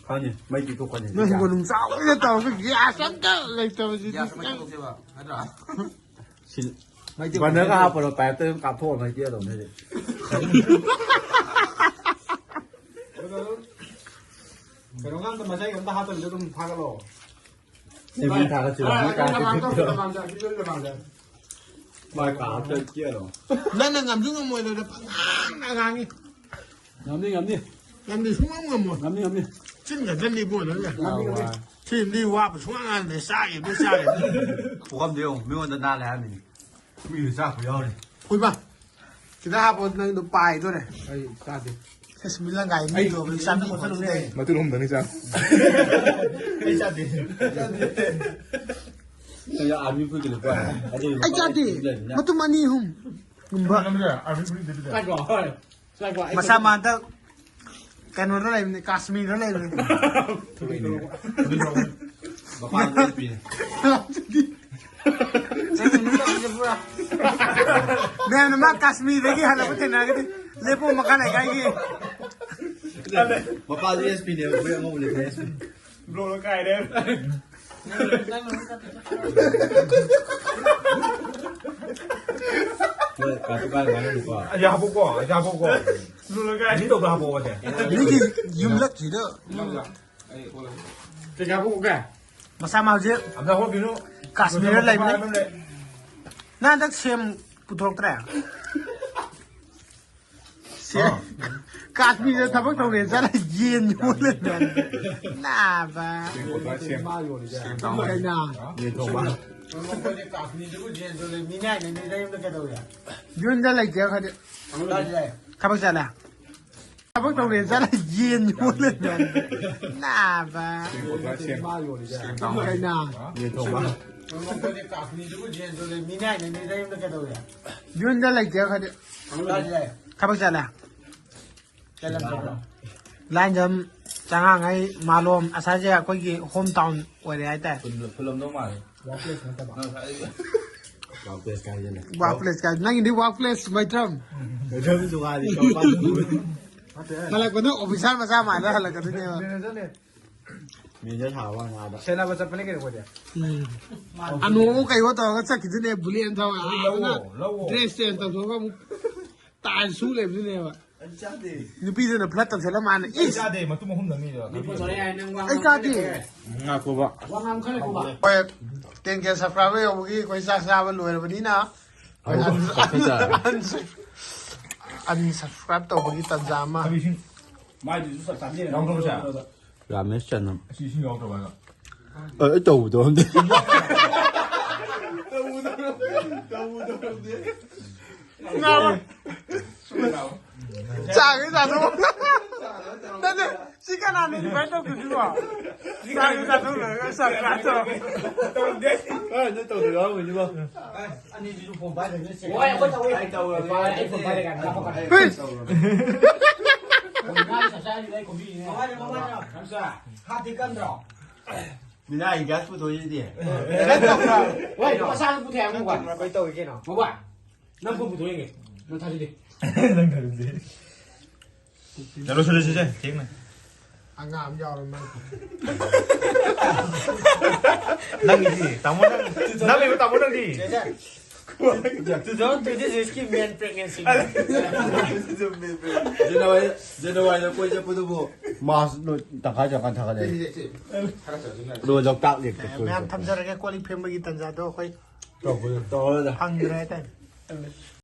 ꯈꯪꯉꯦ, ꯃꯩ ꯇꯤꯛꯊꯣꯛꯀꯅꯤ꯫ ꯅꯣꯏ ꯍꯤꯡꯒꯣꯜ ꯅꯨꯡ ꯆꯥꯎꯅ ꯇꯧꯔꯒ ꯒ꯭ꯌꯥꯁ ꯑꯝꯇ ꯂꯩꯇꯕꯁꯤꯗꯤ ꯒ꯭ꯌꯥꯁ ꯃꯩ ꯅꯪ ꯇꯤꯛꯊꯣꯛꯁꯦꯕ, ꯅꯠꯇ꯭ꯔꯥ? ꯁꯤ ꯕꯟꯗꯔꯒ ꯍꯥꯞꯄꯗꯣ ꯄꯥꯏꯞꯇ ꯑꯗꯨꯝ ꯀꯥꯞꯊꯣꯛꯑ ꯃꯩ ꯇꯤꯛꯑꯗꯧꯅꯦ ꯍꯧꯖꯤꯛ꯫ ꯀꯩꯅꯣꯒ ꯑꯝꯇ ꯃꯆꯩꯒ ꯑꯝꯇ ꯍꯥꯞꯇꯕꯤꯗ ꯑꯗꯨꯝ ꯊꯥꯒꯠꯂꯛꯑꯣ꯫ ꯁꯤ ꯃꯤ ꯊꯥꯒꯠꯁꯤꯔꯣ? ꯃꯤ ꯊꯥꯒꯠꯁꯤꯔꯣ? ꯃꯥꯏ ꯀꯥ ꯍꯥꯞꯇ ꯇꯤꯛꯑꯗꯧꯅꯦ꯫ ꯅꯪꯅ ꯉꯝꯁꯨ ꯉꯝꯃꯣꯏꯗꯣꯏꯗ ꯄꯉꯥꯡꯗ ꯉꯥꯡꯉꯤ꯫ ꯉꯝꯅꯤ, ꯉꯝꯅꯤ꯫ ꯉꯝꯅꯤ, ꯁꯨꯡꯉꯝ ꯉꯝꯃꯣꯏ꯫ ꯉꯝꯅꯤ, ꯉꯝꯅꯤ꯫ ꯆꯤꯟ ꯈꯛꯇꯅꯤ ꯏꯕꯨꯡꯉꯣ ꯅꯪꯅ꯫ ꯉꯝꯅꯤ, ꯉꯝꯅꯤ꯫ ꯁꯤꯗꯤ ꯋꯥꯕ ꯁꯨꯡꯉꯥꯡ ꯉꯥꯡꯗꯦ, ꯆꯥꯈꯤꯕꯗ ꯆꯥꯈꯤꯕ꯫ ꯄꯨꯈꯝꯗ ꯌꯦꯡꯉꯨ, ꯃꯤꯉꯣꯟꯗ ꯅꯥꯜꯂꯦ ꯍꯥꯏꯔꯝꯃꯤꯅꯦ꯫ ꯃꯤꯁꯨ ꯆꯥꯛꯄ ꯌꯥꯎꯔꯤ꯫ ꯍꯣꯏꯕ, ꯈꯤꯇ ꯍꯥꯞꯄꯣ ꯅꯪꯗꯣ ꯄꯥꯏꯗꯣꯔꯦ꯫ ꯑꯩ ꯆꯥꯗꯦ꯫ ꯑꯁ, ꯃꯤ ꯂꯪꯒꯥꯏ ꯃꯤ ꯑꯩ ꯌꯣꯜꯂꯤ, ꯆꯥꯕꯤ ꯈꯣꯠꯆꯜꯂꯨ ꯇꯧꯔꯦ꯫ ꯃꯇꯨꯝ ꯑꯃꯗꯅꯤ ꯆꯥ꯫ ꯑꯩ ꯆꯥꯗꯦ꯫ ꯑꯩ ꯆꯥꯗꯦ꯫ ꯑꯩ ꯑꯥꯔꯃꯤ ꯐꯨꯔꯤꯠꯀ ꯂꯤꯠꯄ꯫ ꯑꯗꯨ ꯑꯩ ꯆꯥꯗꯦ꯫ ꯂꯩꯕꯅꯤꯅ꯫ ꯃꯇꯨꯝ ꯑꯅꯤ ꯑꯍꯨꯝ ꯒꯨꯝꯕ꯫ ꯉꯥꯏꯈꯣ, ꯍꯣꯏ꯫ ꯉꯥꯏꯈꯣ, ꯑꯩ ꯃꯁꯥ ꯃꯥꯟꯗ ꯀꯩꯅꯣꯗ ꯂꯩꯕꯅꯤ, ꯀꯥꯁꯃꯤꯔꯗ ꯂꯩꯕꯅꯤ꯫ ꯃꯄꯥꯟꯗ ꯂꯦꯞꯄꯤ꯫ ꯃꯌꯥꯝꯅ ꯃꯥ ꯀꯥꯁꯃꯤꯔꯗꯒꯤ ꯍꯜꯂꯛꯄ ꯊꯦꯡꯅꯔꯒꯗꯤ꯫ ꯂꯦꯞꯄꯣ, ꯃꯈꯥ ꯂꯩꯀꯥꯏꯒꯤ꯫ ꯃꯄꯥꯗꯨ ꯑꯦꯁ ꯄꯤꯅꯦꯕ, ꯐꯨꯔꯤꯠ ꯑꯉꯧꯕ ꯂꯤꯠꯄ ꯑꯦꯁ ꯄꯤ꯫ ꯕ꯭ꯂꯣꯛꯅ ꯀꯥꯏꯔꯦ꯫ ꯍꯣꯏ, ꯀꯥꯁꯨ ꯀꯥꯏ ꯉꯥꯡꯅꯅꯤꯀꯣ꯫ ꯑꯁꯤ ꯍꯥꯄꯛꯀꯣ, ꯑꯁꯤ ꯍꯥꯄꯛꯀꯣ꯫ ꯕ꯭ꯂꯣꯛꯅ ꯀꯥꯏꯔꯦ꯫ ꯃꯤ ꯇꯧꯗ ꯍꯥꯄꯛꯑꯣꯁꯦ꯫ ꯃꯤꯒꯤ ꯌꯨꯝꯂꯛꯁꯤꯗ꯫ ꯀꯩ ꯍꯥꯄꯛꯎꯒꯦ? ꯃꯁꯥ ꯃꯥ ꯍꯧꯖꯤꯛ ꯑꯝꯇ ꯍꯣꯠꯄꯤꯅꯨ꯫ ꯀꯥꯁꯃꯤꯔꯗ ꯂꯩꯕꯅꯦ꯫ ꯅꯪ ꯍꯟꯗꯛ ꯁꯦꯝ ꯄꯨꯊꯣꯔꯛꯇ꯭ꯔꯦ? ꯁꯦꯝ꯫ ꯑꯥ꯫ ꯀꯥꯁꯃꯤꯔꯗ ꯊꯕꯛ ꯇꯧꯔꯦ ꯆꯠꯂ ꯌꯦꯟ ꯌꯣꯜꯂꯦ꯫ ꯅꯥꯕ꯫ ꯁꯦꯝ ꯄꯨꯊꯣꯛꯑ ꯁꯦꯝ꯫ ꯀꯩꯅꯣ? ꯌꯦꯟ ꯊꯣꯡꯕ꯫ ꯌꯨꯝꯗ ꯂꯩꯇꯦ ꯑꯩꯈꯣꯏꯗꯤ꯫ ꯊꯕꯛ ꯆꯠꯂꯦ꯫ ꯊꯕꯛ ꯇꯧꯔꯦ ꯆꯠꯂ ꯌꯦꯟ ꯌꯣꯜꯂꯦ꯫ ꯅꯥꯕ꯫ ꯁꯦꯝ ꯄꯨꯊꯣꯛꯑ ꯁꯦꯝ꯫ ꯀꯩꯅꯣ? ꯌꯦꯟ ꯊꯣꯡꯕ꯫ ꯌꯨꯝꯗ ꯂꯩꯇꯦ ꯑꯩꯈꯣꯏꯗꯤ꯫ ꯊꯕꯛ ꯆꯠꯂꯦ꯫ ꯂꯥꯏꯟꯖꯝ, ꯆꯉꯥꯡꯉꯩ, ꯃꯥꯂꯣꯝ, ꯑꯁꯥꯏꯁꯦ ꯑꯩꯈꯣꯏꯒꯤ ꯍꯣꯝ ꯇꯥꯎꯟ ꯑꯣꯏꯔꯦ ꯍꯥꯏꯇꯥꯔꯦ꯫ ꯐꯨꯜꯂꯝꯗꯧ ꯃꯥꯜꯂꯦ꯫ ꯋꯥꯛ ꯄ꯭ꯂꯦꯁ ꯀꯥꯏꯗꯅ꯫ ꯋꯥꯛ ꯄ꯭ꯂꯦꯁ ꯀꯥꯏ-, ꯅꯪꯒꯤꯗꯤ ꯋꯥꯛ ꯄ꯭ꯂꯦꯁ ꯃꯩꯇ꯭ꯔꯝ꯫ ꯃꯩꯇ꯭ꯔꯝ ꯖꯨꯒꯥꯂꯤ ꯇꯧꯕ꯫ ꯍꯜꯂꯛꯄꯗ ꯑꯣꯐꯤꯁꯔ ꯃꯆꯥ ꯃꯥꯜꯂ ꯍꯜꯂꯛꯀꯗꯣꯏꯅꯦꯕ꯫ ꯃꯦꯅꯦꯖꯔ ꯁꯥꯕ ꯋꯥꯅꯤ ꯑꯥꯗ꯫ ꯁꯦꯟꯅꯕ ꯆꯠꯄꯅꯦ ꯀꯩꯅꯣ ꯑꯩꯈꯣꯏꯗꯤ꯫ ꯎꯝ꯫ ꯑꯅꯣꯛ ꯑꯃꯨꯛ ꯀꯩꯅꯣ ꯇꯧꯔꯒ ꯆꯠꯈꯤꯗꯣꯏꯅꯦ, ꯕꯨꯂꯦꯠ ꯊꯧꯔꯒ꯫ ꯂꯧꯋꯣ, ꯂꯧꯋꯣ꯫ ꯗ꯭ꯔꯦꯁ ꯆꯦꯟꯖ ꯇꯧꯊꯣꯛꯑꯒ ꯑꯃꯨꯛ ꯇꯥꯏꯜ ꯁꯨ ꯂꯩꯕꯗꯨꯅꯦꯕ꯫ ꯑꯩ ꯆꯥꯗꯦ꯫ ꯅꯨꯄꯤꯗꯨꯅ ꯐ꯭ꯂꯠ ꯇꯧꯁꯜꯂ ꯃꯥꯅ, ꯑꯩ ꯏꯁ! ꯆꯥꯗꯦ, ꯃꯇꯨꯝ ꯑꯍꯨꯝꯗꯪꯅꯤꯗ꯫ ꯑꯩ ꯆꯥꯗꯦ꯫ ꯉꯥꯏꯈꯣꯕ꯫ ꯍꯣꯏ, ꯇꯦꯟ ꯀꯦ ꯁꯕꯁꯀ꯭ꯔꯥꯏꯕꯔ ꯌꯧꯕꯒꯤ ꯑꯩꯈꯣꯏ ꯆꯥꯛ ꯆꯥꯕ ꯂꯣꯏꯔꯕꯅꯤꯅ, ꯑꯩꯈꯣꯏ ꯑꯧ, unsub-, ꯆꯥꯛ ꯆꯥ-, unsub-, unsubscribe ꯇꯧꯕꯒꯤ ꯇꯥꯟꯖꯥ ꯑꯃ꯫ ꯃꯥꯏꯗꯨꯁꯨ ꯆꯞ ꯆꯥꯕꯤꯔꯦ, ꯌꯥꯎꯗ꯭ꯔꯣ ꯁꯦ? ꯔꯥꯃꯦꯁ ꯆꯅꯝ꯫ ꯑꯁꯤ ꯏꯁꯤꯡ ꯌꯥꯎꯗ꯭ꯔꯕ ꯍꯥꯏꯅ? ꯑ, ꯑꯩ ꯇꯧꯕꯗꯣ ꯈꯪꯗꯦ꯫ ꯉꯥꯎꯔꯦ꯫ ꯆꯥꯒꯦ ꯆꯥꯊꯣꯛ꯫ ꯅꯠꯇꯦ, ꯁꯤ ꯀꯅꯥꯅ invite ꯇꯧꯗꯣꯏꯁꯤꯕꯣ? ꯆꯥꯒꯦ ꯆꯥꯊꯣꯛ ꯂꯣꯏꯔꯒ subscribe ꯇꯧꯔꯣ꯫ ꯇꯧꯗꯦ꯫ ꯑ, ꯅꯣꯏ ꯇꯧꯗꯣꯏ ꯌꯥꯎꯔꯝꯒꯅꯤꯕꯣ꯫ ꯑꯅꯤꯁꯤꯁꯨ ꯐꯣꯟ ꯄꯥꯏꯗꯕꯅꯤꯅ ꯆꯦꯛ꯫ ꯍꯣꯏ, ꯑꯩꯈꯣꯏ ꯇꯧꯋꯦ꯫ ꯑꯩ ꯇꯧꯔꯦ꯫ ꯑꯩ ꯐꯣꯟ ꯄꯥꯏꯔꯦ ꯀꯥꯏꯅ ꯀꯥꯞꯄꯛꯀꯅꯤ꯫ ꯍꯨꯏꯁ! ꯐꯣꯟ ꯄꯥꯏꯔꯦ, ꯆꯞ ꯆꯥꯔꯤꯅꯦ ꯑꯩ ꯈꯣꯝꯕꯤꯔꯤꯅꯦ꯫ ꯃꯃꯥꯏꯗ, ꯃꯃꯥꯏꯗ꯫ ꯅꯝꯆꯥ꯫ ꯍꯥꯠꯇꯤ ꯀꯟꯗ꯭ꯔꯣ? ꯃꯤꯅꯥꯏ gas ꯄꯨꯊꯣꯛꯏꯁꯤꯗꯤ꯫ ꯍꯣꯏ, ꯃꯁꯥꯅ ꯄꯨꯊꯣꯛꯑꯦ ꯑꯃꯨꯛ꯫ ꯀꯩ ꯇꯧꯔꯤ ꯀꯩꯅꯣ? ꯕꯕꯥ, ꯅꯪ ꯐꯣꯟ ꯄꯨꯊꯣꯛꯑꯦ꯫ ꯅꯪ ꯊꯥꯖꯗꯦ꯫ ꯅꯪ ꯈꯜꯂꯨꯁꯦ꯫ ꯆꯠꯂꯣ ꯁꯤꯗ ꯁꯤꯁꯦ ꯊꯦꯡꯅ꯫ ꯑꯉꯥꯡ ꯑꯃ ꯌꯥꯎꯔ ꯃꯥ꯫ ꯅꯪꯒꯤꯗꯤ ꯇꯥꯃꯣ ꯅꯪ ꯅꯪꯒꯤꯕ ꯇꯥꯃꯣ ꯅꯪꯗꯤ꯫ Two thousand twenty-six ꯀꯤ men pregnancy꯫ ꯖꯅꯋꯥꯔꯤ ꯖꯅꯋꯥꯔꯤꯗ ꯀꯣꯏ ꯆꯠꯄꯗꯨꯕꯨ ꯃꯥꯔꯁ ꯂꯣꯏ ꯇꯪꯈꯥꯏ ꯆꯪꯀꯥꯟ ꯊꯥꯒꯠꯂꯦ꯫ ꯂꯣ ꯂꯣꯛꯇꯥꯛ ꯂꯦꯛꯇ ꯀꯣꯏ ꯃꯌꯥꯝ ꯆꯠꯄ꯫ ꯊꯝꯖꯔꯒꯦ ꯀꯣꯜ ꯂꯤꯛ ꯐꯦꯡꯕꯒꯤ ꯇꯟꯖꯥꯗꯣ ꯑꯩꯈꯣꯏ ꯇꯧꯕꯗ ꯇꯧꯔꯗ꯫ ꯐꯪꯗ꯭ꯔꯦ ꯍꯥꯏꯇꯥꯔꯦ꯫